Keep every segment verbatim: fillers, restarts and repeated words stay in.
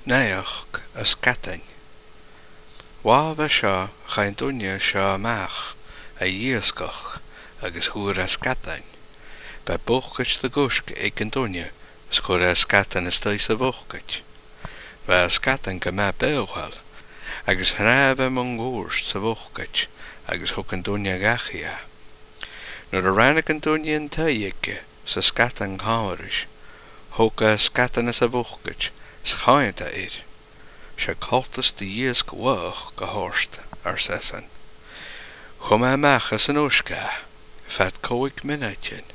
Naidheachd a' sgadain. Uair a bha seo, chaidh an duine seo a-mach a dh'iasgach agus fhuair e sgadan. Bha bocaid de dh'uisge aig an duine is chuir e an sgadan a-staigh sa bhocaid. Bha an sgadan gu math beothail agus shnàmh e mun cuairt sa bhocaid agus thug an duine dhachaigh e. Nuair a ràinig an duine an taigh aige 's an sgadan còmhla ris, thog e an sgadan às a' bhocaid is choimhead e air. 'S e coltas de dh'iasg bhochd a th' ort, ars esan. Chùm e a-mach às an uisge e fad còig mionaidean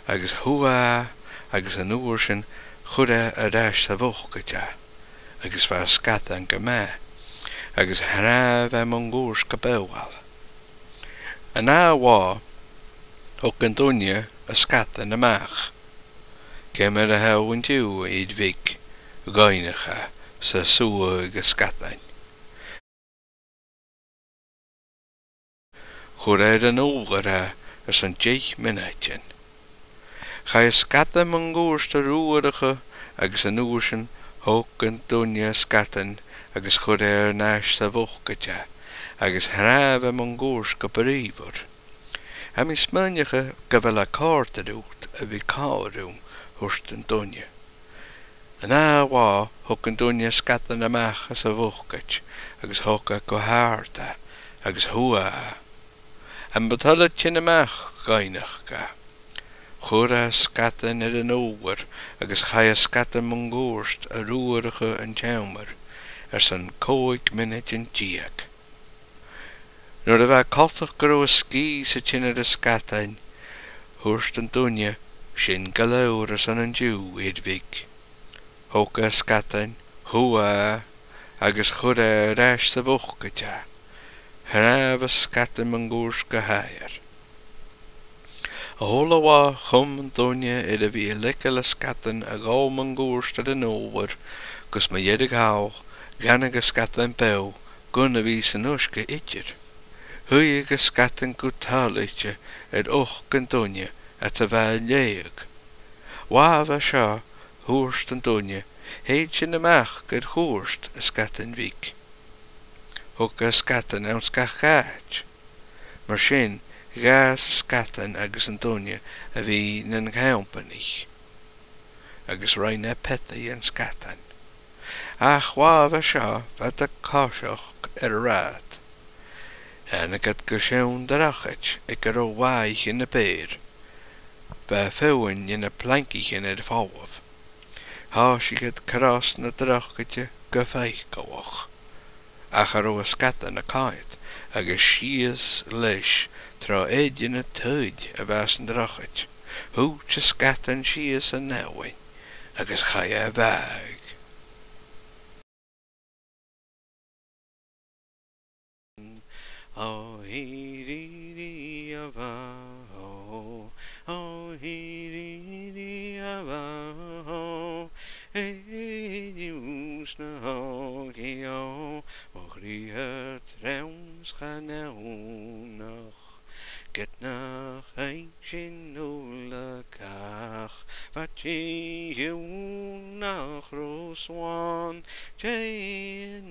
agus shuath e agus an uair sin chuir e air ais sa bhocaid e agus bha an sgadan gu math agus shnàmh e mun cuairt gu beothail. An ath là thug an duine an sgadan a-mach. Ciamar a tha thu an-diugh, a fhir bhig? dh'fhaighnich e 's e a' suathadh an sgadain. Chuir e air an ùrlar e airson deich mionaidean. Chaidh an sgadan mun cuairt a fhuarachadh agus an uair sin thog an duine an sgadan agus chuir e air ais sa bhocaid e agus shnàmh e mun cuairt gu brìoghmhor. Tha mi a' smaoineachadh gu bheil e a' còrdadh riut a bhith còmhla rium, thuirt an duine. An ath là thug an duine an sgadan a-mach às a' bhocaid agus thog e gu h-àrd e agus shuath e. Am bu toil leat tighinn a-mach? dh'fhaighnich e. Chuir e an sgadan air an ùrlar agus chaidh an sgadan mun cuairt a fhuarachadh an t-seòmar airson còig mionaidean deug. Nuair a bha e coltach gun robh an sgìths a' tighinn air an sgadan, thuirt an duine, sin gu leòr airson an-diugh, a fhir bhig. Thog e an sgadan, shuath e agus chuir e air ais sa bhocaid e. Shnàmh an sgadan mun cuairt gu h-àrd. A h-uile là chùm an duine air a bhith a' leigeil an sgadan a dhol mun cuairt air an ùrlar gus mu dheireadh thall dh'fhanadh an sgadan beò gun a bhith san uisge idir. Shuidh an sgadan gu toilichte air uchd an duine fhad 's a bha e a' leaghadh. Uair a bha seo, thuirt an duine, thèid sinn a-mach air chuairt, a sgadain bhig. Thog e an sgadan anns gach àite. Mar sin, dh'fhàs an sgadan agus an duine a bhith nan companaich. Agus rinn e peata dhen sgadan. Ach uair a bha seo, bha iad a' coiseachd air an rathad. Thàinig iad gu seann drochaid aig an robh làithean na b' fheàrr. Bha feadhainn de na plainceichean air falbh. Thòisich iad cros na drochaide gu faiceallach. Ach cha robh an sgadan a' coimhead, agus sìos leis tro eadar na taighean a bha san drochaid. Thuit an sgadan sìos an abhainn, agus chaidh e a bhàthadh. O hì rì rì a bha, o, o hì rì rì a bha, o, e diùs na h-òigidh, o, mo chridhe trom 's chan eònach, ged nach fhaic sinn uile gach, bha tè dhiubh nach robh slàn, tè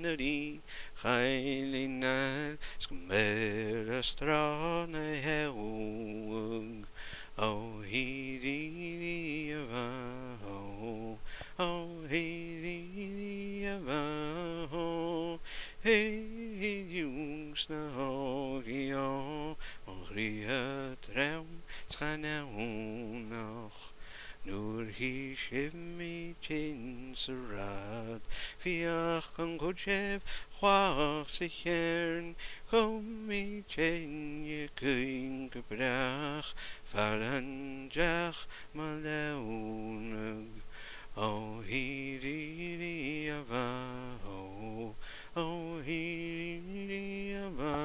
na rì chaill i n-aire 's gum b' fheàrr a sròn a shealg. O hì rì rì a bha, o, o hì rì rì a bha, o, e diùs na h-òigidh, o, mo chridhe trom 's chan eònach. Nuair a chì sibh mi tighinn sa rathad, feuch an cuir sibh clach sa cheàrn, chùm mi teinne dhuinn gu bràth, far an deach mo leanabh. O hì rì rì a bha, o, o hì rì rì a bha,